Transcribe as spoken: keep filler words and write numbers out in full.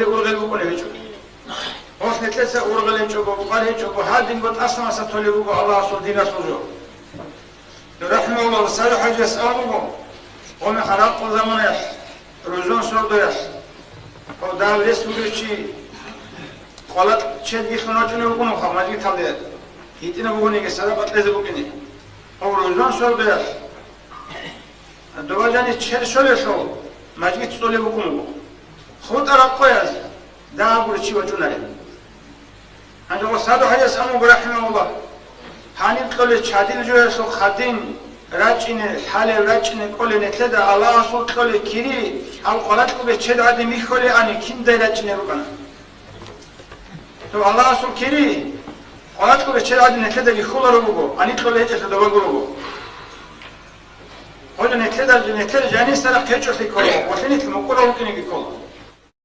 ургъел букӀунеб гьечӀо. Гъос нилъеца ургъел гьечӀого, букъар гьечӀого, гьадинго тӀаса-маса толеб буго Аллагьасул диналъул жо. РахӀимагьуллагь, СалихӀ хӀажияс абун буго, гъоме гьаракъул заманаялъ, рузун сордоялъ, гьав дагьаб рес бугев чи къвалакь чед бихьун вачӀунев вукӀун вуха мажгиталде, гьитӀинаб бугониги садакъа кьезе букӀине. Гьав рузун сордоялъ, Доба жаниб чед щолелъул мажгит цӀолеб букӀун буго. ХутӀа ракъояз дагьаб гури чи вачӀунареб. Гьанже ва СалихӀ хӀажияс абун буго, рахӀимагьуллагь, гьаниб кьолеб чадил жоялъул хадин рачӀине, лъалеб рачӀине кӀолеб нилъеда Аллагьасул кьолеб кири, гьаб къвалакьуге чед гӀадин бихьулеб ани киндай рачӀине рукӀана. Гьеб Аллагьасул кири, къвалакьуге чед гӀадин нилъеда бихьуларо буго, гьаниб кьолеб гьечӀелъул доба гуро буго. Гьанже нилъеда, нилъер жанисарахъ гьечӀолъи ккола, ва нилъ мукӀурав вукӀинеги ккола.